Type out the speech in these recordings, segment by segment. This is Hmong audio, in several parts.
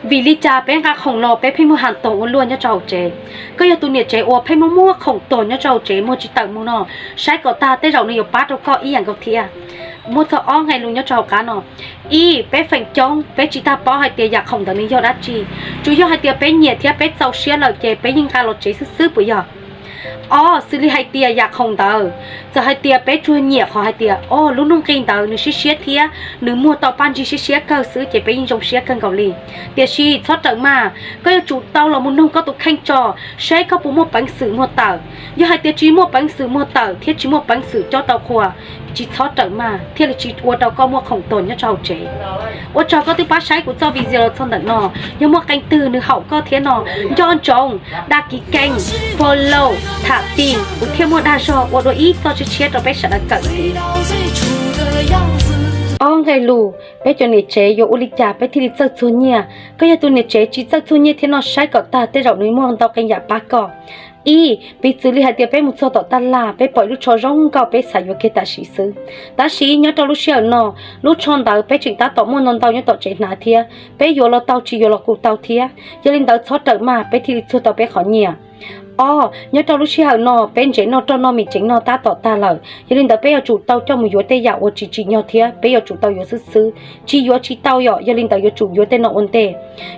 Vim li cas peb nqa khoom los peb pheej muaj has toog ua luaj nyob rau hauv tsev? Koj yog tus niam tsev uas pheej muaj muaj khoom tog nyob rau hauv tsev muag tsis tawm mus no, saib kom tag tej zaum nws yuav pab rau koj ib yam nkaus thiab. Muaj txog ob nqe lus nyob rau hauv qab no. Ib, peb feem coob peb tsis tag paub hais tias yam khoom ntawd nws yog dab tsi, tsuas yog hais tias peb nyiam thiab peb txaus siab lawm ces peb yeej nqa los tsev xwb xwb puas yog? Ob, xws li hais tias yam khoom ntawd, txawm hais tias peb tsuas nyiam qhov hais tias o lub nuj nqi ntawd nws siab siab thiab nws muag tau paj ntsig siab siab kawg xwb ces peb yeej zoo siab kawg nkaus li. Tiam sis txhob rawm maj, koj yuav tsum tau los mus noog koj tus kheej tso, saib koj puas muaj peev xwm muag tawm. Yog hais tias tsis muaj peev xwm muag tawm thiab tsis muaj peev xwm cob tau qhua, tsis txhob rawm maj thiaj li tsis ua rau koj muaj khoom tog nyob rau hauv tsev. Ua tsaug koj twb pab saib kuv txoj video los txog ntawm no, yog muaj qee twg nws haum koj thiab no, nco ntsoov dag kis keej, follow, tham ti, kuv thiaj muaj dag zog ua dua ib txoj tshiab tshiab rau peb sawv daws kawm ntxiv. Ob nqe lus, peb cov niam tsev yuav ua li cas peb thiaj li txawj txuag nyiaj? Koj yog tus niam tsev tsis txawj txuag nyiaj thiab no, saib kom tag tej zaum nws muaj ntau qee yam pab koj. Ib, piv txwv li hais tias peb mus txog tom taj laj peb pom ib lub tsho zoo nkauj peb xav yuav kiag tam sim xwb, tab sis nyob rau lub sij hawm no lub tsho ntawd peb tseem tab tom muaj ntau ntau nyob tom tsev hnav thiab, peb yuav los tau tsis yuav los kuj tau thiab. Yog li ntawd txhob rawm maj peb thiaj li txuag tau peb qhov nyiaj. Ob, nyob rau lub sij hawm no peb ntsev noj roj noj mis tsev noj tab tom tag lawm, yog li ntawd peb yuav tsum tau coj mus yuav tej yam uas tsis tsim nyog thiab peb yuav tsum tau yuav xwb xwb, tsis yuav tsis tau yom. Yog li ntawd yuav tsum yuav tej no ua ntej.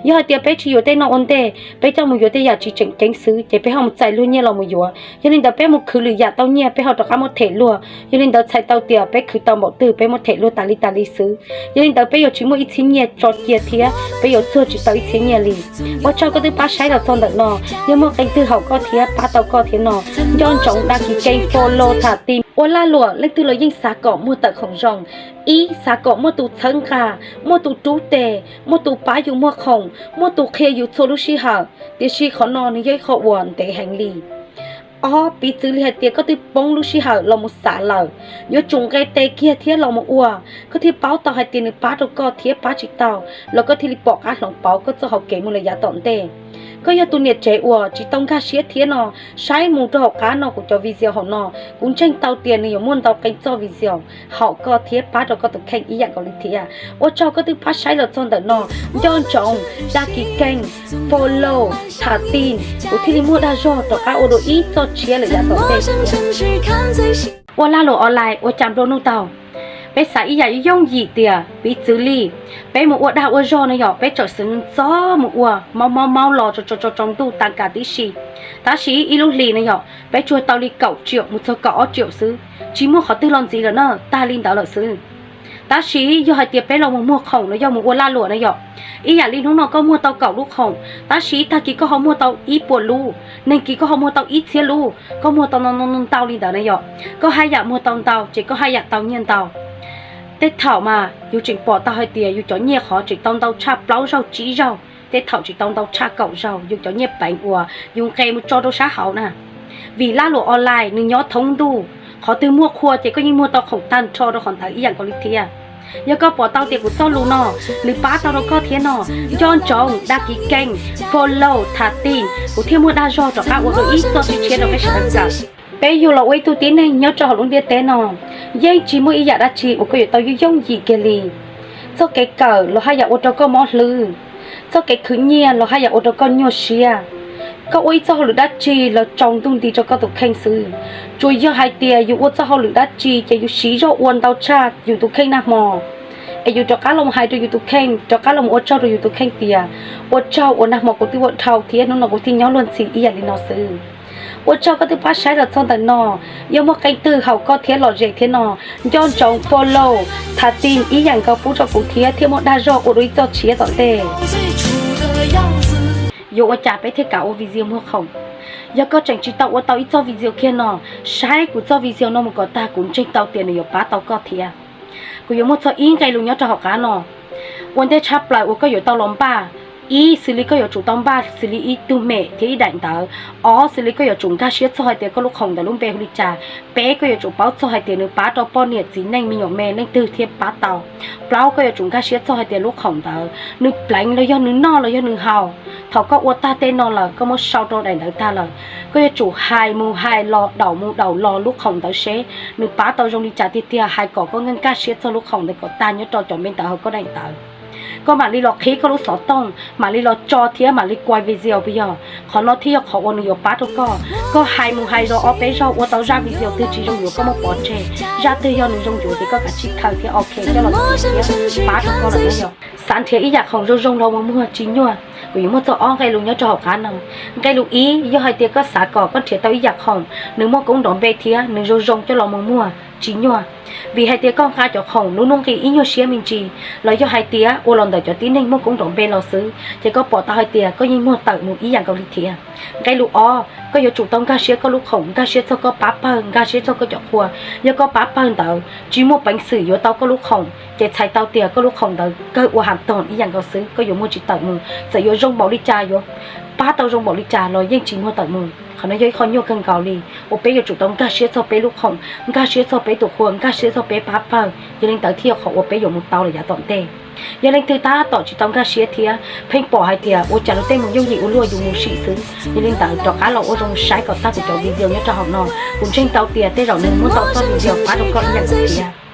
Yog hais tias peb tsis yuav tej no ua ntej, peb coj mus yuav tej yam tsis tseem ceeb xwb ces peb ho mus txais luag nyiaj los mus yuav. Yog li ntawd peb mus khwv lwm yam tau nyiaj peb ho rov qab muab them luag. Yog li ntawd txhais tau tias peb khwv tau npaum twg peb muab them luag tas li tas li xwb. Yog li ntawd peb yuav tsis muaj ib txhiab nyiaj tso cia thiab peb yuav txuag tsis tau ib txhiab nyiaj li. Ua tsaug koj twb pab saib los txog ntawm no, yog muaj qee twg haum koj thiab pab tau koj thiab no, nco ntsoov dag kis keej, follow, tham ti. Ua lag luam leej twg los yeej xav kom muag tawm khoom zoo. Ib, xav kom muaj tus txhawb nqa, muaj tus rub tes, muaj tus pab yus muag khoom, muaj tus qhia yus txhua lub sij hawm, tiam sis qhov no nws yog ib qho uas ntev heev li. Ob, piv txwv li hais tias koj twb poob lub sij hawm los mus xav lawm, yuav tsum nqe tes kiag thiab los mus ua, koj thiaj paub tau hais tias nws pab rau koj thiab pab tsis tau, los koj thiaj li pom qab hloov pauv koj txoj hauv kev mus lawm yav tom ntej. Koj yog tus niam tsev uas tsis tau nkag siab thiab no, saib mus rau hauv qab no kuv cov video hauv no, kuv ntseeg tau tias nws yuav muaj ntau qee txoj video haum koj thiab pab rau koj tus kheej ib yam nkaus li thiab. Ua tsaug koj twb pab saib los txog ntawm no, nco ntsoov dag kis keej, follow, tham ti, kuv thiaj li muaj dag zog rov qab ua dua ib txoj tshiab lawm yav tom ntej. Ua lag luam online ua cas nplua nuj tau. Peb xav ib yam yooj yim tias piv txwv li peb mus ua dag ua zog no yom, peb txawm xav ntxov mus ua maub maub maub los tsaus tsaus ntuj tas kas tib si, tab sis ib lub hlis no yom peb tsuas tau li kaum tsiaum mus txog kaum ob tsiaum xwb, tsis muaj qhov twg los ntxiv lawm na, tag li ntawd lawm xwb. Tab sis yog hais tias peb los mus muag khoom los yog mus ua lag luam na yom, ib yam li hnub no koj muag tau kaum lub khoom, tab sis tag kis koj ho muag tau ib puas lub, neeg kis koj ho muag tau ib txhiab lub, koj muag tau ntau li ntawd na yom, koj haj yam muag tau ntau ces koj haj yam tau nyiaj ntau. Tej thaum mas yus tseem pom tau hais tias yus cov nyiaj qhov tseem tau ntau tshaj plaub zaug tsib zaug, tej thaum tseem tau ntau tshaj kaum zaug yus cov nyiaj peev uas yus nqe mus tso rau sab hauv na. Vim lag luam online nws nyob thoob ntuj, qhov twg muaj qhua ces koj yeej muag tau khoom tag nrho rau qhov ntawd ib yam nkaus li thiab. Yog koj pom tau tias kuv txoj lus no nws pab tau rau koj thiab no, nco ntsoov dag kis keej, follow, tham ti, kuv thiaj muaj dag zog rov qab ua dua ib txoj tshiab tshiab rau peb sawv daws kawm. Peb yug los ua ib tug tib neeg nyob rau hauv lub ntiaj teb no, yeej tsis muaj ib yam dab tsi uas koj yuav tau yooj yooj yim kiag li. Txoj kev kawm los haj yam ua rau koj mob hlwb, txoj kev khwv nyiaj los haj yam ua rau koj nyuaj siab. Koj ua ib txoj hauj lwm dab tsi los tsaus ntuj nti rau koj tus kheej xwb. Tsuas yog hais tias yus ua txoj hauj lwm dab tsi ces yus siv zog ua ntau tshaj yus tus kheej nag hmo, es yus rov qab los hais rau yus tus kheej, rov qab los ua tsaug rau yus tus kheej tias ua tsaug uas nag hmo kuv twb ua dhau thiab hnub no kuv thiaj nyob luag ntxhi ib yam li no xwb. Ua tsaug koj twb pab saib los txog ntawm no, yog muaj qee twg haum koj thiab lom zem thiab no, nco ntsoov follow, tham ti ib yam nkaus pub rau kuv thiab thiaj muaj dag zog ua dua ib txoj tshiab tom ntej. Yuav ua cas peb thiaj kam ua video muag khoom? Yog koj tseem tsis tau ua tau ib txoj video kiag no, saib kuv txoj video no mus kom tag, kuv ntseeg tau tias nws yuav pab tau koj thiab. Kuv yuav muaj txog ib nqe lus nyob rau hauv qab no. Ua ntej tshaj plaws uas koj yuav tau los npaj, ib, xws li koj yuav tsum tau npaj xws li ib tug mem thiab ib daim ntawv. Ob, xws li koj yuav tsum nkag siab txog hais tias koj lub khoom ntawd lub npe hu li cas. Peb, koj yuav tsum paub txog hais tias nws pab rau poj niam txiv neej me nyuam me leej twg thiaj pab tau. Plaub, koj yuav tsum nkag siab txog hais tias lub khoom ntawd nws pleev los yog nws noj los yog nws haus. Thaum koj ua tag tej no lawm, koj muab sau rau daim ntawv tag lawm, koj yuav tsum hais mus hais los, daum mus daum los lub khoom ntawd seb nws pab tau zoo li cas tiag tiag, hais kom koj nkag siab txog lub khoom ntawd kom tag nyob rau cov npe ntawv hauv koj daim ntawv. Koj mam li los qhib koj lub xov tooj, mam li los tso thiab mam li kuaj video puas yog? Qhov no thiaj yog qhov uas nws yuav pab rau koj. Koj hais mus hais los ob peb zaug ua tau zaj video twg tsis zoo yuav koj muab pov tseg, zaj twg yog nws zoo yuav ces koj kav tsij khaws thiab ok coj los thiab pab rau koj lawm na yog. Xav nrhiav ib yam khoom zoo zoo los mus muag tsis nyuaj. Kuv yuav muaj txog ob nqe lus nyob rau hauv qab no. Nqe lus ib, yog hais tias koj xav kom koj nrhiav tau ib yam khoom nws muaj koob nrov npe thiab nws zoo zoo coj los mus muag tsis nyuaj. Vim hais tias koj nqa cov khoom lub nuj nqis ib nyuag siab me ntsis, los yog hais tias ua los ntawm cov tib neeg muaj koob nrov npe los xwb, ces koj pom tau hais tias koj yeej muag tawm mus ib yam nkaus li thiab. Nqe lus ob, koj yuav tsum tau nkag siab koj lub khoom, nkag siab txog koj pab pawg, nkag siab txog koj cov qhua. Yog koj pab pawg ntawd tsis muaj peev xwm yuav tau koj lub khoom, ces txhais tau tias koj lub khoom ntawd kawg ua has toog ib yam nkaus xwb, koj yuav muag tsis tawm mus. Txawm yuav zoo npaum li cas, yuav pab tau zoo npaum li cas los yeej tsis muag tawm mus. Qhov no yog ib qho nyuaj kawg nkaus li uas peb yuav tsum tau nkag siab txog peb lub khoom, nkag siab txog peb tus qhua, nkag siab txog peb pab pawg, yog li ntawd thiaj yog qhov uas peb yuav mus tau lawm yav tom ntej. Yog leej twg tab tom tsis tau nkag siab thiab pheej pom hais tias ua cas luag tej mus yooj yim ua luaj yus mus sim xwb, yog li ntawd rov qab los ua zoo saib kom tag kuv cov video nyob rau hauv no. Kuv ntseeg tau tias tej zaum nws muab tau txoj video pab rau koj ib yam nkaus thiab.